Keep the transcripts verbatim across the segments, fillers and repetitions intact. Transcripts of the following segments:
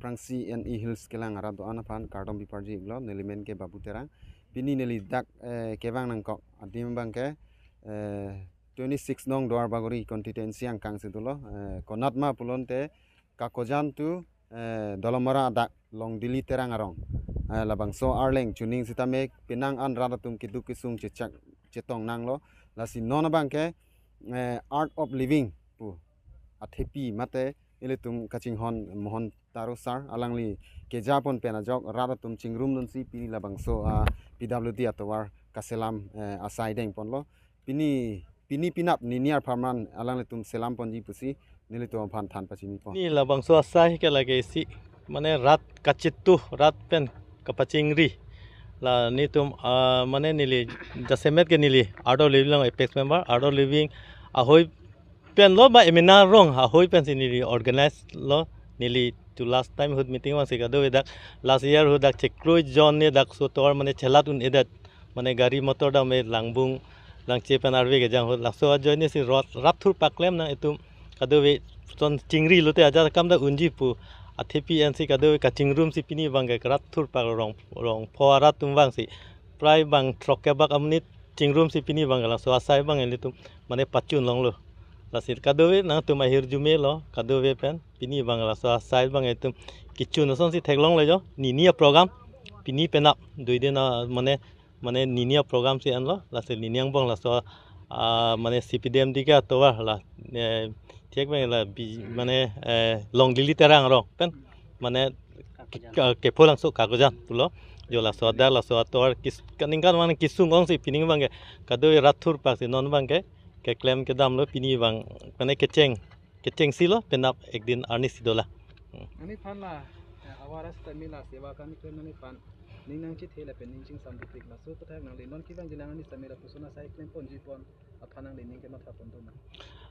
aphrangsi N E Hills kelang arat do-an aphan kardom piparji iklo. Neli men ke Babu Terang. Pini neli dak, eh, kevang nangkok adim abang ke, eh, twenty-six nong Duarbagori constituency angkang si dolo. Eh, konat ma pulote Kakojan to, eh, Dolamara adak Longdili Terang arong. Eh, labangso arleng chuning sitame penang an rat atum keduk kesung chechak chetong nanglo. Lasi non abang ke, eh, Art of Living pu athepi mate ilitum kachinghon Mohan Taro sir, alangli kejapon pen ajok rat atum chingrumdunsi pini labangso a P W D atovar kaselam, eh, asai dengponlo. Pini, pini penap nini arpharman alanglitum selamponji pusi nelitum aphan than pachinipo. Ni labangso asai ke lake isi, mane rat kachitu, rat pen kapachingri. La nitum, ah, mane neli jasemet ke neli Art of Living along apex member, Art of Living ahoi pen lo ba emena rong ahoi pensi neli organize lo, neli to last time ahut meeting vangsi kadokave dak last year ahut dak chiklo jon ne dak so tovar mane chelat un-edet, mane gari motor dam me langbung langche pen arve kejang ahut laso ajoine si rat, rat thurpak klem nang itum kadokave son chingri lote ajakam dak unji pu athepi ansi kadokave kachingrumsi pini abang ke rat thurpak rong, rongpho arat atum vangsi prai bang throk kebak amonit chingrumsi pini abang laso asai abang ilitum mane pachun longlo. Lasi kadokave nangtum ahirjume lo, kadokave pen pini abang laso asai abang itum kechun asonsi theklonglo jo. Nini aprogram pini penap dui din a mane, mane nini aprogram si enlo, lasi nini angbong laso, ah, mane C P D M D ke atovar la, eh, thik bang la bi, mane, eh, Longdili Terang arong pen mane ke-, ke-, kepholangso Kakojan pulo. Jo laso adak laso atovar kis-, kaningkan mane kesung ongsi pini abang ke kadokave rat thurpak si non abang ke keklem kedamlo pini abang mane kecheng, kechengsi lo penap ekdin arni si dolang. Hmm. Neliphan la, eh, awareness sitame la seva akam keklem neliphan ning nangchethe lapen ning chingsam dupik laso aputhak nangli non kevangjilang arni sitame lapuson asai klemponji pon aphan nangli ning kemathapon doma?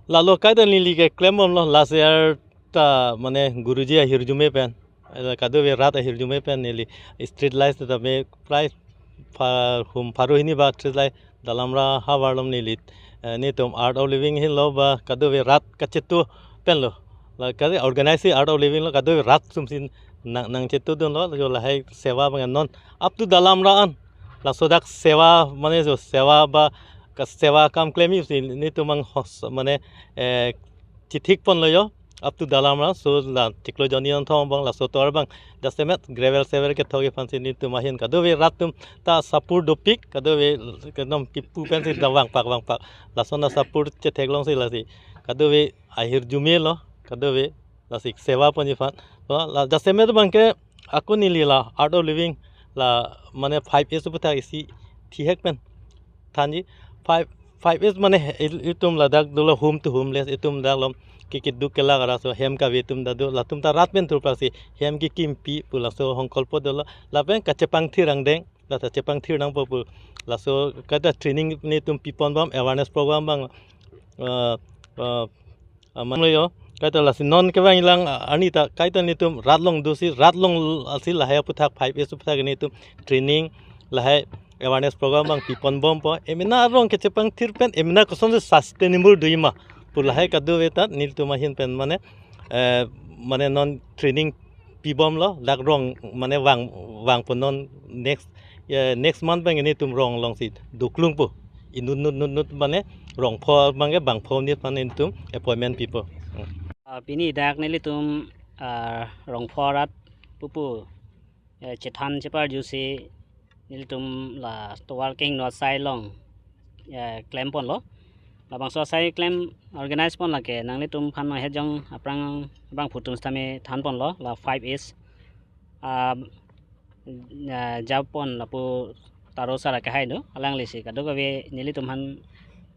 Lalo kaita neli keklembomlo last year ta mane Guruji ahirjume pen, eh, kadokave rat ahirjume pen neli street light ta me prai pha-, hum pharo hini ba street light Dalamra havar along neli, eh, nitum Art of Living henlo ba kadokave rat kachitu penlo. La kali organize si Art of Living lo kadokave rat sumsin nang, nangchitudunlo, jo lahai seva abang non up to Dalamra an. Laso dak seva mane jo seva ba ka seva akam klemji si nitum ang hos mane, eh, chithikponlo jo. Up to Dalamra, so la chiklo jon ni anthong abang laso tovar abang jasemet gravel sevel kethok aphansi nitum ahin kadokave rat atum ta support dopik, kadokave kedam kipu pensi ta vangpak vangpak. Lason ta support chetheklongsi lasi kadokave ahirjume lo, kadokave lasi seva ponji aphan. Lo la jasemet abang ke ako neli la Art of Living la mane five A's aputhak isi thihek pen thanji. Five, five A's mane he-, il-, itum ladak dolo home to homeless, itum dak lom ke keduk kelak arat aso hem kave atum ta do, latum ta rat pen thurpaksi hem kekimpi pu laso hongkolpo dolo, lapen kachepangthir angdeng la ta chepangthir nangpo pu laso kaita training nitum piponbom awareness program abang, eh, eh, aman lo jo. Kaita lasi non kevangjilang, ah, arni ta kaita nitum rat along dosi, rat along asi lahai aputhak five A's aputhak nitum training lahai awareness program abang piponbompo. Emena arong kechepangthir pen emena kosonsi sustainable doji ma pu lahai kadokave ta nitum ahin pen mane, eh, mane non training pibomlo, dak rong mane vang, vangpo non next, eh, next month abang nitum rong alongsi doklungpo. Inut nut nut nut mane rongpho abang ke bangpho nit mane nitum appointment pipo. Hmm. Ah, pini dak nelitum, ah, rongpho arat pupu, eh, chethan cheparjusi nelitum la tovar kehingno asai along, eh, klemponlo. Labangso asai klem organize pon lake nanglitum aphan ma hejong aphrang abangphu atum sitame thanponlo la five A's, ah, eh, japon lapu Taro sir akehai do, alanglisi kadokave nelitum aphan,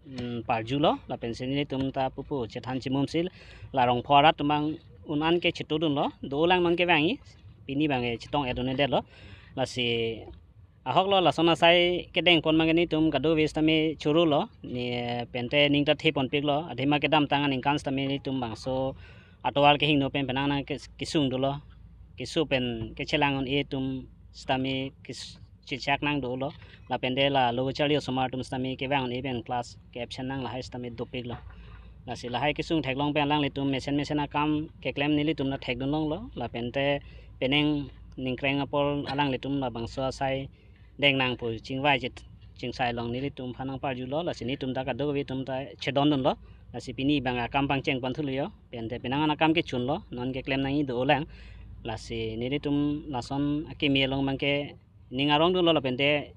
mm, parjulo, lapensi nelitum ta pupu chethan chimumsi la rongpho arat atum abang un-an ke chitudunlo, dolang non kevangji, pini abang ke chitong-et un-edetlo, lasi ahoklo lason asai kedengpon abang ke nitum kadokave sitame chorolo, ne pente ning ta theponpiklo, athema kedamtang aningkan sitame nitum bangso atovar kehingno pen penang nang kes-, kesung dolo, keso pen kechelang un-e atum sitame kes-, chechak nang dolo, lapente la lo charli osomar atum sitame kevang un-e pen class ke-absent nang lahai sitame dopiklo. Lasi lahai kesung theklong pen alanglitum mesen mesen akam keklem nelitum la thekdun longlo. Lapente penang ningkreng apor alanglitum labangso asai deng nang pu chingvai chit chingsai along nelitum aphan nangparjulo. Lasi nelitum ta kadokave atum ta chedondunlo. Lasi pini abang akam pangcheng pon thulo yo. Pente penang an akam kechunlo. Non keklem nangji do-olang. Lasi nelitum lason akimi along abangke ning arongdunlo lapente,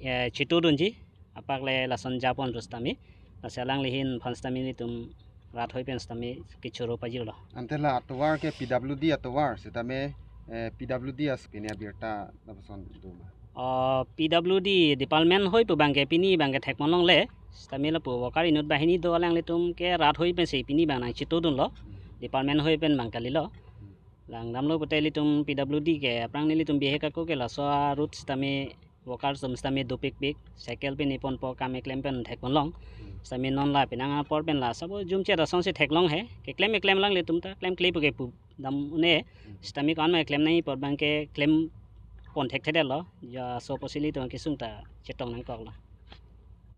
eh, chitudunji. Apak le lason japon ru sitame. Lasi alangli ahin aphan sitame nelitum rat hoi pen sitame kechoro pajirlo. Ante la atovar ke P W D atovar sitame, eh, P W D as pini abirta lapuson do ma? Oh, P W D department hoi pu abangke pini abangke thekpon longle. Sitame lapu worker inut banghini do, alanglitum ke rat hoi pensi pini abang nangchitudunlo. Department hoi pen abang kalilo. Langdamlo pute ilitum P W D ke aphrang nelitum bihek ako ke laso a-route sitame worker atum sitame dopikpik, cycle pen iponpo, kam keklem pen thekpon long. Sitame non la penang apor pen la sabo jumchet asonsi theklong he. Keklem keklem alanglitum ta klemkle pu ke pu dam un-e. Sitame ko-an ma keklem nangji apot abangke klempon thekthedetlo. Ya so apotsi ilitum kesung ta chetong nangkoklo.